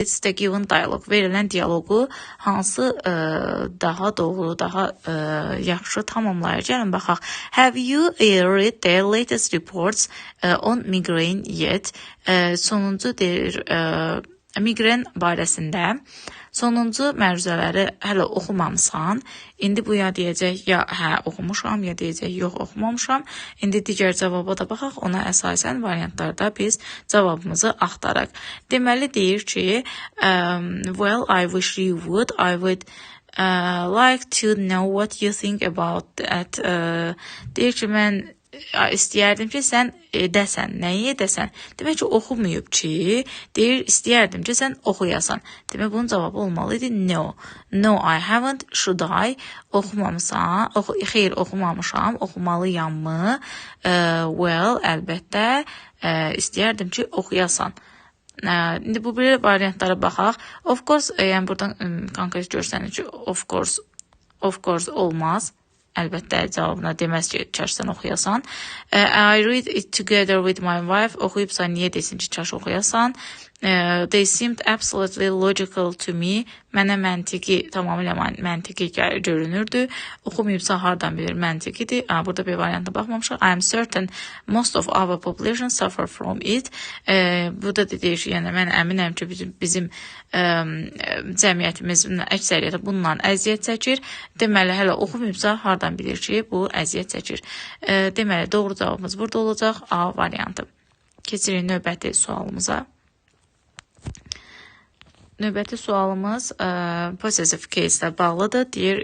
Completes the given dialogue. Verilən dialoqu hansı daha doğru, daha yaxşı tamamlayır? Gəlin baxaq. Have you read the latest reports on migraine yet? Sonuncu deyir, miqren barəsində sonuncu məruzələri hələ oxumamısan. İndi bu ya deyəcək ya hə oxumuşam, ya deyəcək yox oxumamışam. İndi digər cavaba da baxaq, ona əsasən variantlarda biz cavabımızı axtaraq. Deməli deyir ki, well, I wish you would. I would like to know what you think about that. Deyir ki, mən istəyərdim ki, sən edəsən. Nəyi edəsən? Demək ki, oxumayıb ki, deyir, istəyərdim ki, sən oxuyasan. Demək, bunun cavabı olmalı idi no. No, I haven't. Should I? Oxumamısan? Xeyr, oxumamışam. Oxumalıyam mı? Well, əlbəttə, istəyərdim ki, oxuyasan. İndi bu bir variantlara baxaq. Of course, yəni buradan konkret görsənir ki, of course olmaz. Əlbəttə cavabına deməz ki, kaş sən oxuyasan. I read it together with my wife. Oxuyubsa niyə desin ki, kaş oxuyasan? They seemed absolutely logical to me. Mənə məntiqi, tamamilə məntiqi görünürdü. Oxumayıbsa hardan bilir məntiqidir? Burada bir varianta baxmamışıq. I am certain most of our population suffer from it. Burada da deyir ki, yəni mən əminəm ki, bizim cəmiyyətimizin əksəriyyəti bundan əziyyət çəkir. Deməli, hələ oxumayıbsa hardan bilir ki, bu əziyyət çəkir? Deməli, doğru cavabımız burada olacaq A variantı. Keçirik növbəti sualımıza. Növbəti sualımız possessive case ilə bağlıdır. Deyir,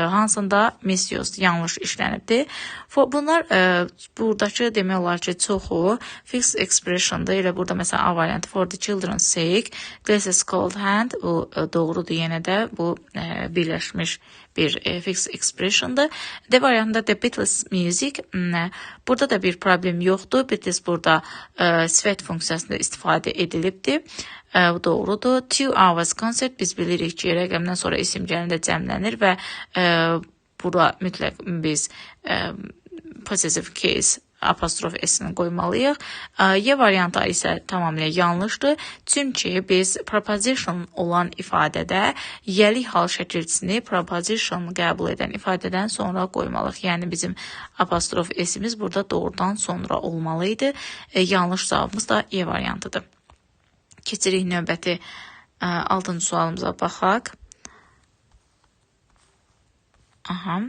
hansında misused, yanlış işlənibdir. For, bunlar buradakı demək olar ki, çoxu fixed expression'dır. Elə burada məsələn A variantı for the children's sake, glasses cold hand, bu doğrudur yenə də, bu birləşmiş bir fixed expression'dır. D variantında The Beatles music. Burada da bir problem yoxdur. Beatles burada sifət funksiyasında istifadə edilibdir. Bu doğrudur. 2 hours concert, biz bilirik ki, rəqəmdən sonra isim gələndə cəmlənir və bura mütləq biz possessive case apostrof s-ni qoymalıyıq. Y variantı isə tamamilə yanlışdır. Çünki biz preposition olan ifadədə yəlik hal şəkilçisini preposition qəbul edən ifadədən sonra qoymalıyıq. Yəni bizim apostrof s-imiz burada doğrudan sonra olmalı idi. Yanlış cavabımız da Y variantıdır. Keçirik növbəti 6-cı sualımıza baxaq. Aha.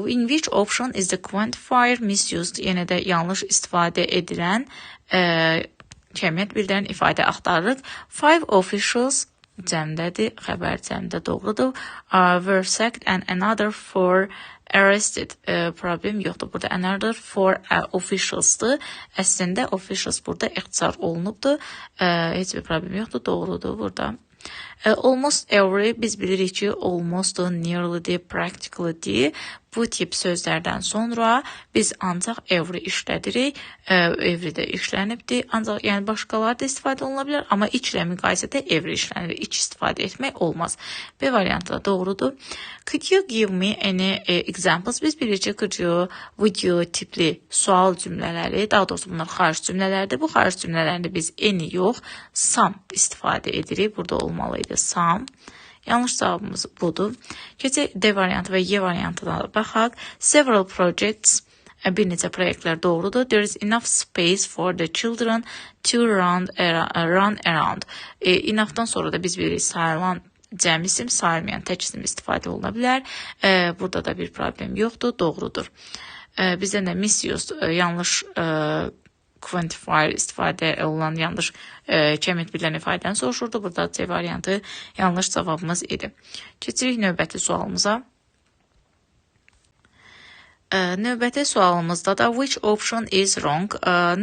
In which option is the quantifier misused? Yenə də yanlış istifadə edilən kəmiyyət bildirən ifadə axtarırıq. Five officials cəmdədir, xəbər cəmdə doğrudur. Were sacked and another four arrested. Problem yoxdur. Burada another four officials'dır. Əslində officials burada ixtisar olunubdur. Heç bir problem yoxdur. Doğrudur burada. Almost every, biz bilirik ki, almost, nearly, practically, bu tip sözlərdən sonra biz ancaq every işlədirik. Every də işlənibdir. Ancaq yəni başqaları da istifadə oluna bilər, amma each ilə müqayisədə every işlənir. Each istifadə etmək olmaz. B variantı da doğrudur. Could you give me any examples? Biz bilirik ki, could you, would you tipli sual cümlələri, daha doğrusu bunlar xahiş cümlələrdir. Bu xahiş cümlələrində biz any yox, some istifadə edirik. Burada olmalı idi some. Yanlış cavabımız budur. Keçək D variantı və Y variantına baxaq. Several projects, bir neçə proyektlər doğrudur. There is enough space for the children to run around. Enough'dan sonra da biz bilirik sayılan cəm isim, sayılmayan tək isim istifadə oluna bilər. Burada da bir problem yoxdur, doğrudur. Bizdən də misused, yanlış quantifier istifadə olunan yanlış kəmiyyət bildirən ifadəni soruşurdu. Burada C variantı yanlış cavabımız idi. Keçirik növbəti sualımıza. Növbəti sualımızda da which option is wrong?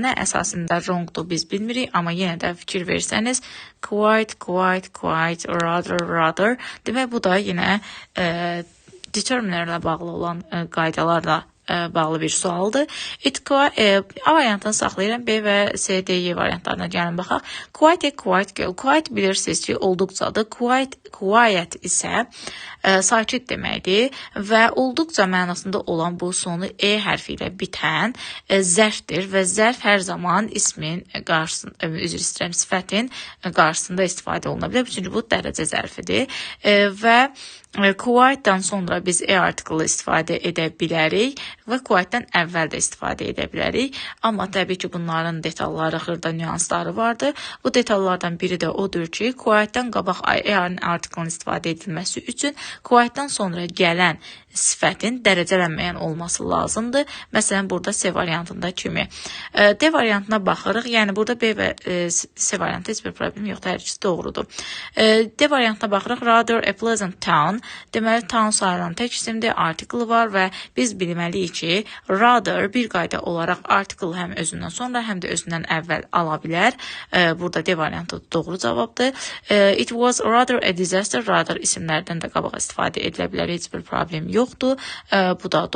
Nə əsasında wrongdur biz bilmirik, amma yenə də fikir versəniz quite, quite, quite, rather, rather. Demək bu da yenə determinerlə bağlı olan qaydalarla bağlı bir sualdır. A variantını saxlayıram. B və C, D, Y variantlarına gəlin baxaq. Quite a quiet girl. Quite bilirsiniz ki, olduqcadır. Quiet isə sakit deməkdir və olduqca mənasında olan bu sonu E hərfi ilə bitən zərfdir və zərf hər zaman ismin qarşısında, üzr istəyirəm, sifətin qarşısında istifadə oluna bilər. Çünki bu dərəcə zərfidir və quite-dan sonra biz e artiklı istifadə edə bilərik və quite-dan əvvəl də istifadə edə bilərik. Amma təbii ki, bunların detalları, xırda nüansları vardır. Bu detallardan biri də odur ki, quite-dan qabaq e artiklının istifadə edilməsi üçün quite-dan sonra gələn sifətin dərəcələnməyən olması lazımdır. Məsələn, burada C variantında kimi. D variantına baxırıq. Yəni, burada B və C variantı heç bir problem yoxdur. Hər ikisi doğrudur. D variantına baxırıq. Rather a pleasant town. Deməli, town sayılan tək isimdir, artiklı var və biz bilməliyik ki, rather bir qayda olaraq article həm özündən sonra, həm də özündən əvvəl ala bilər. Burada D variantı doğru cavabdır. It was rather a disaster. Rather isimlərdən də qabağa istifadə edilə bilər. Heç bir problem yoxdur. Bu da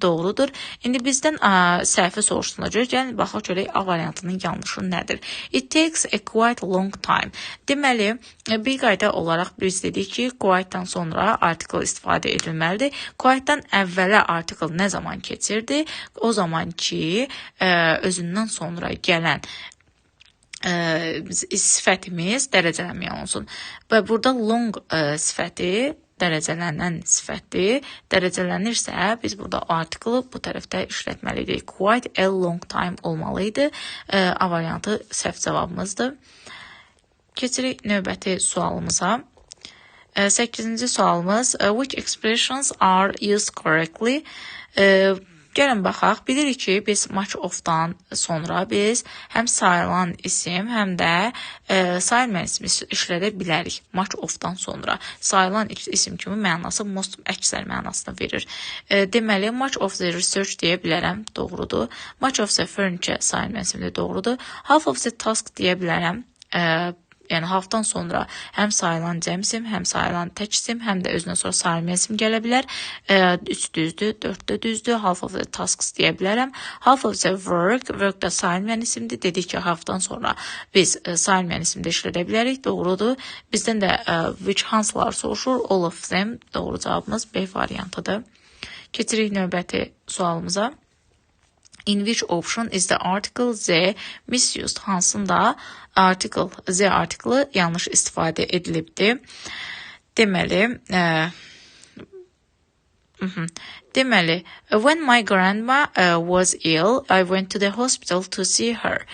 doğrudur. İndi bizdən səhvi soruşduğuna görə gəlin baxaq görək A variantının yanlışı nədir? It takes a quite long time. Deməli, bir qayda olaraq biz dedik ki, quite-dan sonra article istifadə edilməlidir. Quite-dan əvvələ article nə zaman keçirdi? O zaman ki, özündən sonra gələn sifətimiz dərəcələnməyən olsun. Və burada long sifəti dərəcələnən sifətdir. Dərəcələnirsə, biz burada artiklı bu tərəfdə işlətməliydik. Quite a long time olmalı idi. A variantı səhv cavabımızdır. Keçirik növbəti sualımıza. 8-ci sualımız, which expressions are used correctly? Gəlin baxaq. Bilirik ki, biz much of-dan sonra biz həm sayılan isim, həm də sayılmayan ismi işlədə bilərik. Much of-dan sonra sayılan isim kimi mənası most, əksər mənasını verir. Deməli, much of the research deyə bilərəm, doğrudur. Much of the furniture sayılmayan isimdir, doğrudur. Half of the task deyə bilərəm. Yəni halfdan sonra həm sayılan cəm isim, həm sayılan tək isim, həm də özündən sonra sayılmayan isim gələ bilər. 3 düzdür, 4 də düzdür. Half of the tasks deyə bilərəm. Half of the work, work da sayılmayan isimdir. Dedik ki, halfdan sonra biz sayılmayan isim də işlədə bilərik. Doğrudur. Bizdən də which hansılar soruşur? All of them. Doğru cavabımız B variantıdır. Keçirik növbəti sualımıza. In which option is the article the misused? Hansında article the artiklı yanlış istifadə edilibdir? Deməli, Deməli, when my grandma was ill, I went to the hospital to see her.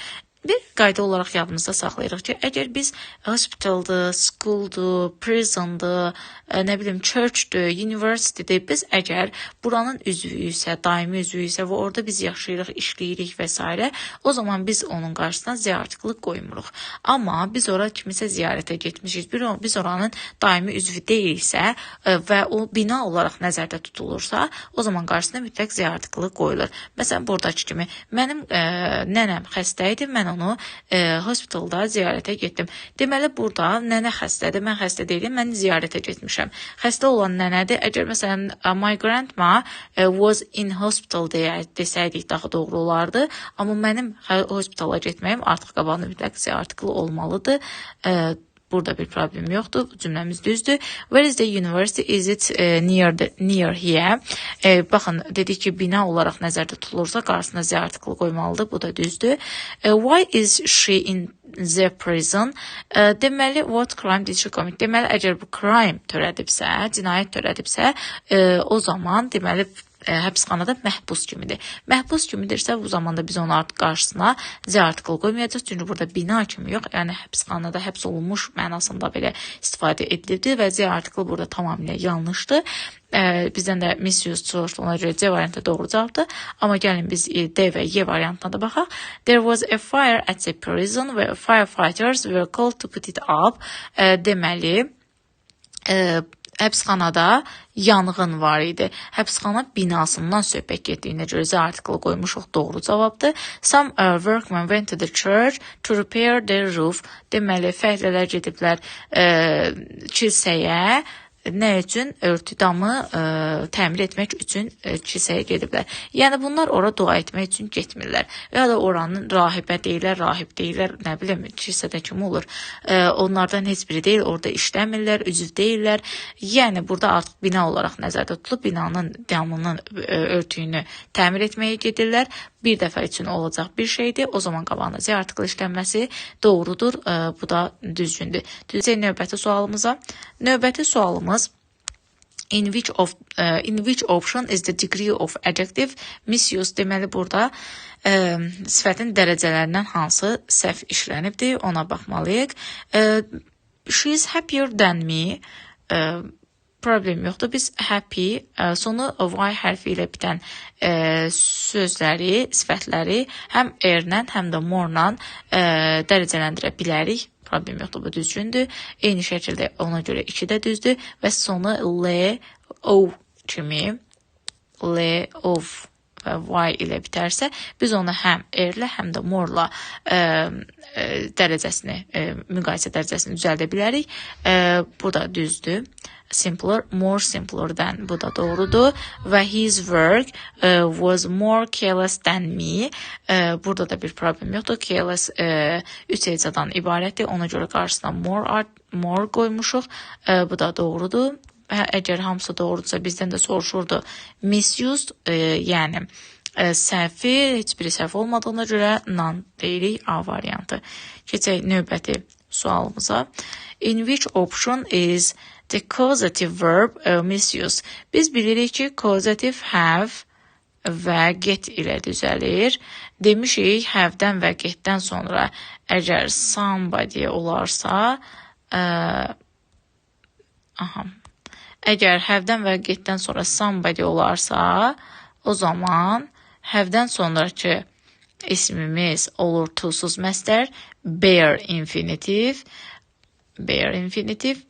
Bir qayda olaraq yadımızda saxlayırıq ki, əgər biz hospitaldır, schooldur, prisondur, nə bilim, church'dur, university'dir, biz əgər buranın üzvüyüksə, daimi üzvüyüksə və orada biz yaşayırıq, işləyirik və s. o zaman biz onun qarşısına the artiklı qoymuruq. Amma biz ora kimisə ziyarətə getmişik, biz oranın daimi üzvü deyilsə və o bina olaraq nəzərdə tutulursa, o zaman qarşısına mütləq the artiklı qoyulur. Məsələn, buradakı kimi, mənim nənəm xəstə idi, mən onu hospitalda ziyarətə getdim. Deməli, burada nənə xəstədir, mən xəstə deyiləm, mən ziyarətə getmişəm. Xəstə olan nənədir. Əgər məsələn, my grandma was in hospital deyə desəydik daha doğru olardı. Amma mənim hospitala getməyim artıq qabağında mütləq the artiklı olmalıdır. Burada bir problem yoxdur. Cümləmiz düzdür. Where is the university? Is it near here? Baxın, dedik ki, bina olaraq nəzərdə tutulursa, qarşısına the artiklı qoymalıdır. Bu da düzdür. Why is she in the prison? Deməli, what crime did she commit? Deməli, əgər bu crime törədibsə, cinayət törədibsə, o zaman deməli, həbsxanada məhbus kimidir. Məhbus kimidirsə, bu zamanda biz onun artıq qarşısına the artikl qoymayacağıq. Çünki burada bina kimi yox, yəni həbsxanada həbs olunmuş mənasında belə istifadə edilibdir və the artikl burada tamamilə yanlışdır. Bizdən də misused soruşdu, ona görə C variantı doğru cavabdır. Amma gəlin biz D və Y variantına da baxaq. There was a fire at the prison where firefighters were called to put it up. Deməli, həbsxanada yanğın var idi. Həbsxana binasından söhbət getdiyinə görə the artiklı qoymuşuq, doğru cavabdır. Some workmen went to the church to repair their roof. Deməli, fəhlələr gediblər kilsəyə Nə üçün? Örtü damı təmir etmək üçün kilsəyə gediblər. Yəni bunlar ora dua etmək üçün getmirlər. Ya da oranın rahibə deyirlər, rahib deyirlər, nə bilim, kilsədə kim olur? Onlardan heç biri deyil, orada işləmirlər, üzv deyirlər. Yəni burada artıq bina olaraq nəzərdə tutulub, binanın damının örtüyünü təmir etməyə gedirlər. Bir dəfə üçün olacaq bir şeydir. O zaman qabağına Z artiklı işlənməsi doğrudur. Bu da düzgündür. Düzgün, növbəti sualımıza. Növbəti sualımız in which option is the degree of adjective misused? Deməli burada sifətin dərəcələrindən hansı səhv işlənibdir, ona baxmalıyıq. She is happier than me. Problem yoxdur. Biz happy sonu y hərfi ilə bitən sözləri, sifətləri həm er-lə, həm də more-la dərəcələndirə bilərik. Problem yoxdur, bu düzgündür. Eyni şəkildə ona görə 2 də düzdür və sonu L, O kimi L, O və Y ilə bitərsə, biz onu həm er-lə, həm də more-la dərəcəsini, müqayisə dərəcəsini düzəldə bilərik. Bu da düzdür. Simpler, more simpler than, bu da doğrudur. Və his work was more careless than me. Burada da bir problem yoxdur. Careless 3 hecadan ibarətdir. Ona görə qarşısına more qoymuşuq. Bu da doğrudur. Əgər hamısı doğrudursa, bizdən də soruşurdu misused, yəni səhvi, heç biri səhv olmadığına görə none deyirik, A variantı. Keçək növbəti sualımıza. In which option is the causative verb misused? Biz bilirik ki, causative have və get ilə düzəlir. Demişik, have-dən və get-dən sonra əgər somebody olarsa, aha, əgər have-dən və get-dən sonra somebody olarsa, o zaman have-dən sonraki ismimiz olur to'suz məsdər, bare infinitive, bare infinitive.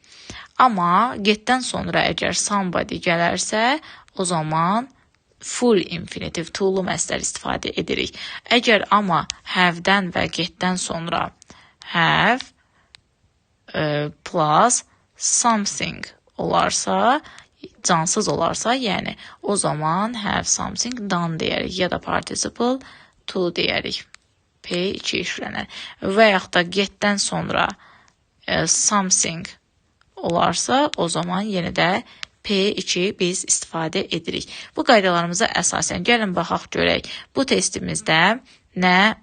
Amma get-dən sonra əgər somebody gələrsə, o zaman full infinitive, to'lu məsdər istifadə edirik. Əgər amma have-dən və get-dən sonra have plus something olarsa, cansız olarsa, yəni o zaman have something done deyərik ya da participle to deyərik. P2 işlənər. Və yaxud da get-dən sonra something olarsa, o zaman yenə də P2 biz istifadə edirik. Bu qaydalarımıza əsasən gəlin baxaq görək. Bu testimizdə nə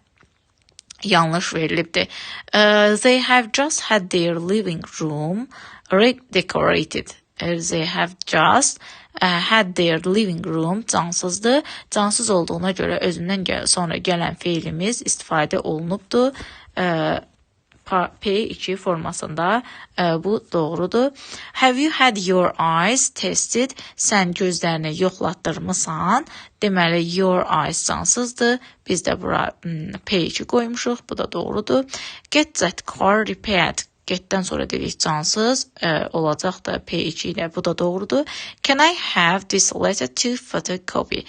yanlış verilibdir? They have just had their living room redecorated. They have just had their living room cansızdır. Cansız olduğuna görə özündən sonra gələn feilimiz istifadə olunubdur. P2 formasında, bu doğrudur. Have you had your eyes tested? Sən gözlərini yoxlatdırmısan. Deməli, your eyes cansızdır. Biz də bura P2 qoymuşuq. Bu da doğrudur. Get that car repaired. Getdən sonra dedik cansız, olacaq da P2 ilə, bu da doğrudur. Can I have this letter to photocopy?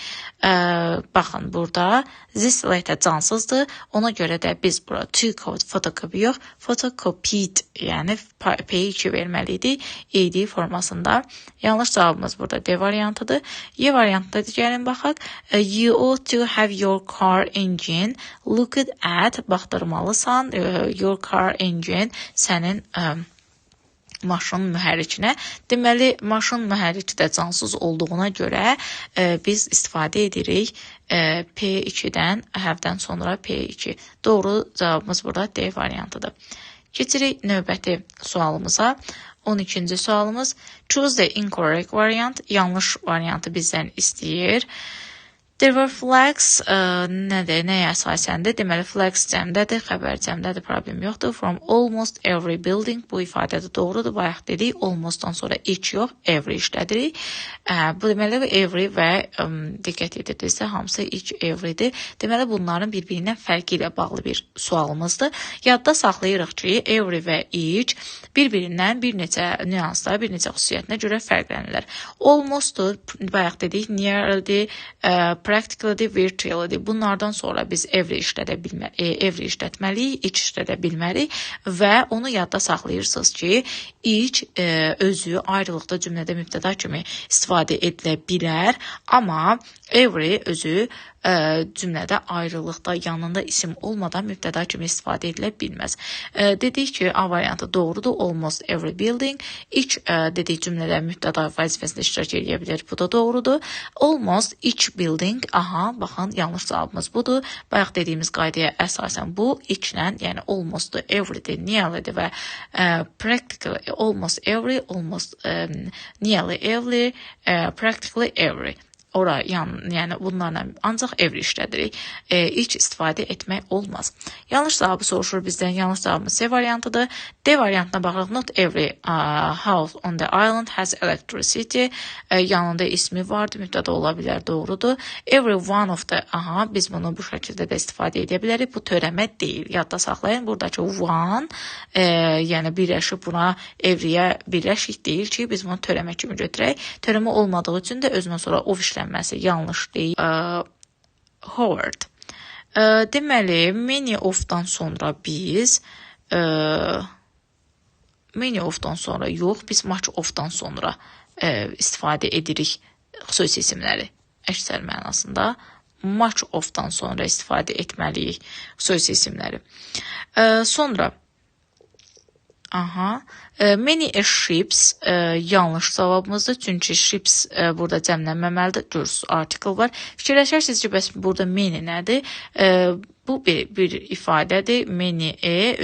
Baxın, burada this letter cansızdır. Ona görə də biz bura to photocopy yox, photocopied, yəni P2 verməliydik ed formasında. Yanlış cavabımız burada D variantıdır. Y variantında gəlin baxaq. You ought to have your car engine looked at, baxdırmalısan. Your car engine sənin maşın mühərrikinə. Deməli, maşın mühərriki də cansız olduğuna görə biz istifadə edirik P2-dən, have-dən sonra P2. Doğru cavabımız burada D variantıdır. Keçirik növbəti sualımıza. 12-ci sualımız. Choose the incorrect variant. Yanlış variantı bizdən istəyir. There were flags nədir, nəyə əsasəndir? Deməli, flags cəmdədir, xəbər cəmdədir, problem yoxdur. From almost every building, bu ifadə də doğrudur. Bayaq dedik, almostdan sonra each yox, every işlədirik. Bu deməli, every və diqqət edirsinizsə, hamısı each, everydir. Deməli, bunların bir-birindən fərqi ilə bağlı bir sualımızdır. Yadda saxlayırıq ki, every və each bir-birindən bir neçə nüansda, bir neçə xüsusiyyətinə görə fərqlənirlər. Almostdur, bayaq dedik, nearly, Practically, virtually. Bunlardan sonra biz every işlədə bilmə, every işlətməliyik, each işlədə bilmərik və onu yadda saxlayırsınız ki, each özü ayrılıqda cümlədə mübtəda kimi istifadə edilə bilər, amma every özü cümlədə ayrılıqda yanında isim olmadan mübtəda kimi istifadə edilə bilməz. Dedik ki, A variantı doğrudur. Almost every building. Each dedik cümlədə mübtəda vəzifəsində iştirak edə bilər. Bu da doğrudur. Almost each building. Aha, baxın, yanlış cavabımız budur. Bayaq dediyimiz qaydaya əsasən bu each-lə, yəni almost-dur, every-dir, nearly-dir və practically almost every, almost nearly every, practically every. Ora yəni bunlarla ancaq every işlədirik. Each istifadə etmək olmaz. Yanlış cavabı soruşur bizdən. Yanlış cavabımız C variantıdır. D variantına baxırıq. Not every house on the island has electricity. Yanında ismi vardı. Mübtəda ola bilər. Doğrudur. Every one of the, aha, biz bunu bu şəkildə də istifadə edə bilərik. Bu törəmə deyil. Yadda saxlayın. Buradakı one, yəni birləşib buna every'yə birləşik deyil ki, biz bunu törəmə kimi götürək. Törəmə olmadığı üçün də özünə sonra of işlənməsi yanlış deyil. Howard. Deməli, many of-dan sonra biz many of-dan sonra yox, biz much of-dan sonra istifadə edirik xüsusi isimləri. Əksər mənasında much of-dan sonra istifadə etməliyik xüsusi isimləri. Sonra aha, many ships yanlış cavabımızdır. Çünki ships burada cəmlənməməlidir. Görürsünüz, article var. Fikirləşərsiniz ki, bəs burada many nədir? Bu bir ifadədir. Many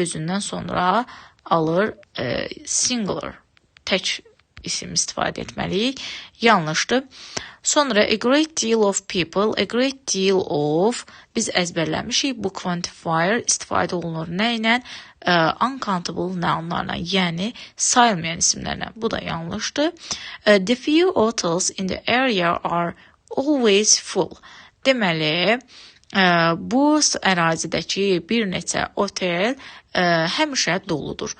özündən sonra alır singular, tək isim istifadə etməliyik. Yanlışdır. Sonra a great deal of people, a great deal of biz əzbərləmişik. Bu quantifier istifadə olunur nə ilə? Uncountable nounlarla, yəni sayılmayan isimlərlə. Bu da yanlışdır. The few hotels in the area are always full. Deməli, bu ərazidəki bir neçə otel həmişə doludur.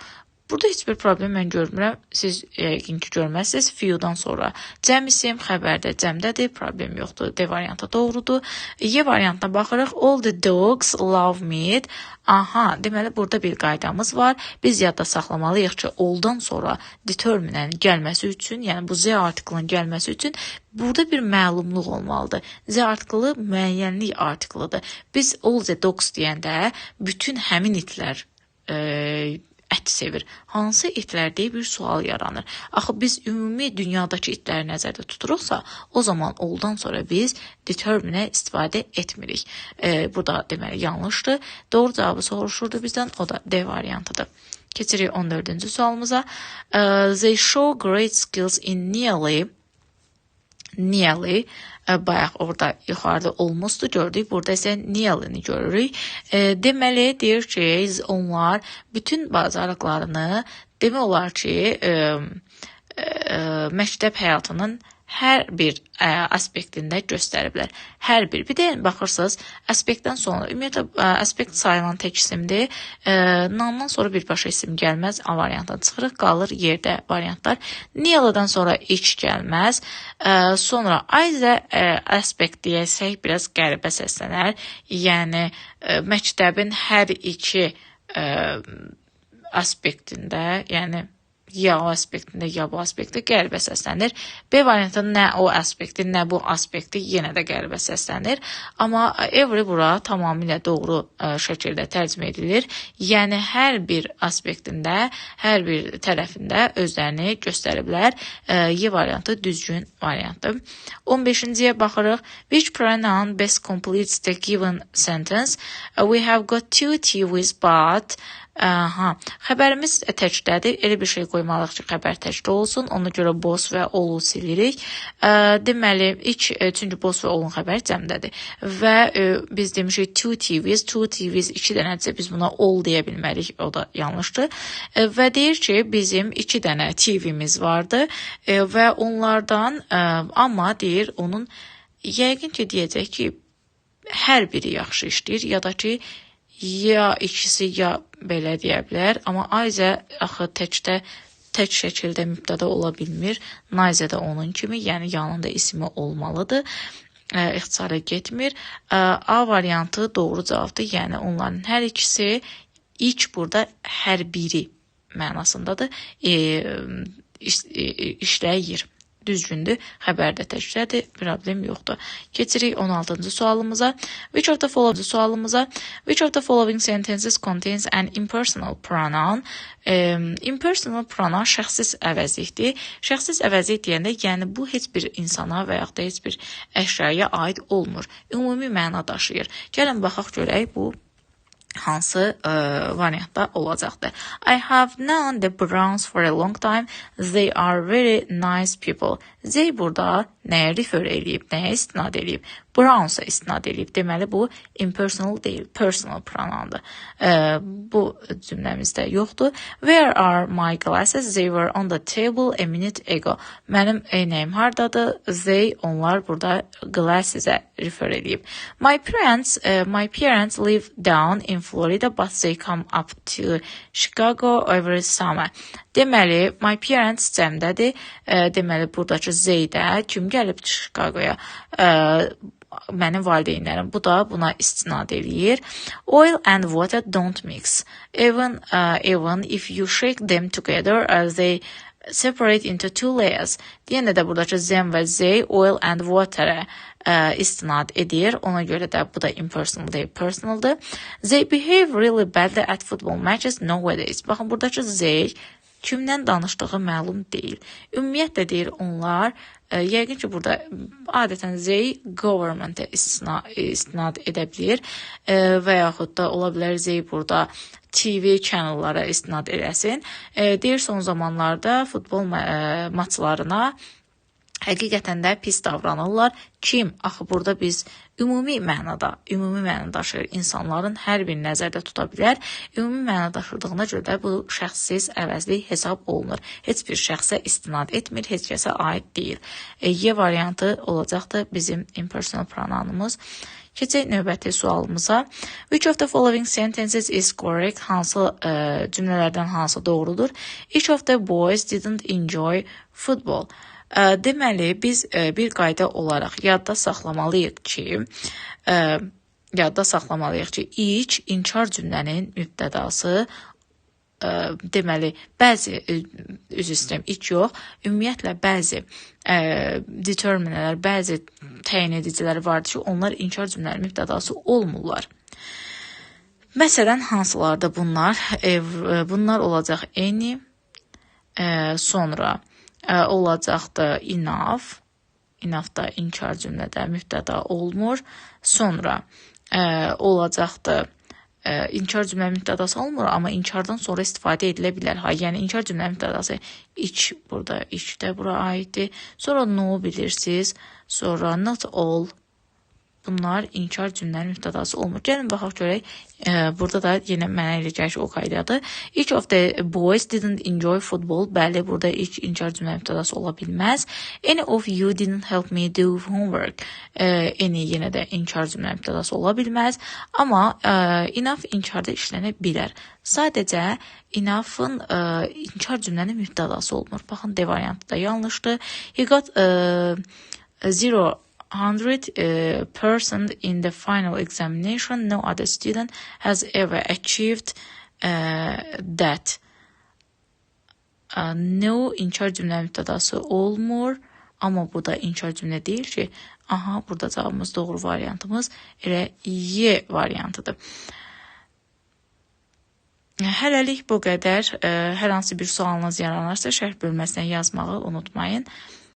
Burada heç bir problem mən görmürəm. Siz yəqin ki, görməzsiniz. Few-dan sonra cəm isim, xəbərdə cəmdədir. Problem yoxdur. D variantı doğrudur. Y variantına baxırıq. All the dogs love meat. Aha, deməli burada bir qaydamız var. Biz yadda saxlamalıyıq ki, all-dan sonra determinanın gəlməsi üçün, yəni bu Z artiklının gəlməsi üçün burada bir məlumluq olmalıdır. Z artiklı müəyyənlik artiklıdır. Biz all the dogs deyəndə bütün həmin itlər ət sevir. Hansı itlər deyə bir sual yaranır. Axı biz ümumi dünyadakı itləri nəzərdə tuturuqsa, o zaman all-dan sonra biz determine istifadə etmirik. Bu da deməli yanlışdır. Doğru cavabı soruşurdu bizdən, o da D variantıdır. Keçirik 14-cü sualımıza. They show great skills in nearly, nearly, bayaq orada yuxarıda almost'u gördük. Burada isə nearly-ni görürük. Deməli, deyir ki, onlar bütün bacarıqlarını demək olar ki, məktəb həyatının hər bir aspektində göstəriblər. Hər bir. Bir də baxırsınız, aspektdən sonra, ümumiyyətlə, aspekt sayılan tək isimdir. Noun-dan sonra birbaşa isim gəlməz. A variantdan çıxırıq, qalır yerdə variantlar. Nearly-dan sonra each gəlməz. Sonra either aspekt deyəsək biraz qəribə səslənər. Yəni, məktəbin hər iki aspektində, yəni ya o aspektində, ya bu aspektdə qəribə səslənir. B variantında nə o aspekti, nə bu aspekti yenə də qəribə səslənir. Amma every bura tamamilə doğru şəkildə tərcümə edilir. Yəni, hər bir aspektində, hər bir tərəfində özlərini göstəriblər. Y variantı düzgün variantdır. 15-ciyə baxırıq. Which pronoun best completes the given sentence? We have got two TVs, but aha, xəbərimiz təkdədir. Elə bir şey qoymalıyıq ki, xəbər təkdə olsun. Ona görə both və all-u silirik. Deməli, ilk, çünki both və all-un xəbəri cəmdədir. Və biz demişik two TVs, two TVs iki dənədirsə biz buna all deyə bilmərik. O da yanlışdır. Və deyir ki, bizim iki dənə TV-miz vardı. Və onlardan, amma deyir, onun yəqin ki, deyəcək ki, hər biri yaxşı işləyir ya da ki, ya ikisi ya belə deyə bilər. Amma either axı tək şəkildə mübtəda ola bilmir. Neither də onun kimi, yəni yanında ismi olmalıdır. ixtisara getmir. A variantı doğru cavabdır. Yəni onların hər ikisi, each burada hər biri mənasındadır, işləyir. Düzgündür, xəbərdə təkdədir, problem yoxdur. Keçirik 16-cı sualımıza. Which of the following sentences contains an impersonal pronoun? Impersonal pronoun şəxssiz əvəzlikdir. Şəxssiz əvəzlik deyəndə, yəni bu heç bir insana və yaxud da heç bir əşyaya aid olmur. Ümumi məna daşıyır. Gəlin baxaq görək bu hansı variantda olacaqdır. I have known the Browns for a long time. They are very nice people. They burada nəyə refer eləyib, nəyə istinad eləyib? Browns-a istinad eləyib. Deməli, bu impersonal deyil, personal pronoundur. Bu cümləmizdə yoxdur. Where are my glasses? They were on the table a minute ago. Mənim eynəyim hardadır? They, onlar burada glasses-ə refer eləyib. My parents live down in Florida, but they come up to Chicago every summer. Deməli, my parents cəmdədir. Deməli, buradakı they-də kim gəlib Chicagoya? Mənim valideynlərim. Bu da buna istinad eləyir. Oil and water don't mix. Even if you shake them together, they separate into two layers. Yenə də buradakı them və they oil and water-ə istinad edir. Ona görə də bu da impersonal deyil, personaldır. They behave really badly at football matches nowadays. Baxın, buradakı they kimdən danışdığı məlum deyil. Ümumiyyətlə deyir onlar, yəqin ki, burada adətən they government-ə istinad edə bilir və yaxud da ola bilər they burada TV channellara istinad eləsin. Deyir, son zamanlarda futbol maçlarına həqiqətən də pis davranırlar. Kim? Axı burada biz ümumi mənada daşıyır. İnsanların hər birini nəzərdə tuta bilər. Ümumi məna daşıdığına görə də bu şəxssiz əvəzlik hesab olunur. Heç bir şəxsə istinad etmir, heç kəsə aid deyil. Y variantı olacaqdır bizim impersonal pronounumuz. Keçək növbəti sualımıza. Which of the following sentences is correct? Hansı cümlələrdən hansı doğrudur? Each of the boys didn't enjoy football. Deməli, biz bir qayda olaraq yadda saxlamalıyıq ki, each inkar cümlənin mübtədası, deməli, bəzi, üzr istəyirəm, each yox, ümumiyyətlə bəzi determinələr, bəzi təyin edicilər vardır ki, onlar inkar cümlənin mübtədası olmurlar. Məsələn, hansılardır bunlar? Bunlar olacaq any, sonra olacaqdır enough. Enough da inkar cümlədə mübtəda olmur. Sonra olacaqdır inkar cümlə mübtədası olmur, amma inkardan sonra istifadə edilə bilər. Ha, yəni inkar cümlə mübtədası each burada, each də bura aiddir. Sonra no bilirsiniz. Sonra not all. Bunlar inkar cümlənin mübtədası olmur. Gəlin baxaq görək. Burada da yenə mənə elə gəlir ki, o qaydadır. Each of the boys didn't enjoy football. Bəli, burada each inkar cümlə mübtədası ola bilməz. Any of you didn't help me do homework. Any yenə də inkar cümlə mübtədası ola bilməz. Amma enough inkarda işlənə bilər. Sadəcə enough-ın inkar cümlənin mübtədası olmur. Baxın, D variantı da yanlışdır. He got 0% in the final examination. No other student has ever achieved that. No inkar cümlə mübtədası olmur. Amma bu da inkar cümlə deyil ki. Aha, burada cavabımız doğru variantımız elə Y variantıdır. Hələlik bu qədər. Hər hansı bir sualınız yaranarsa şərh bölməsinə yazmağı unutmayın.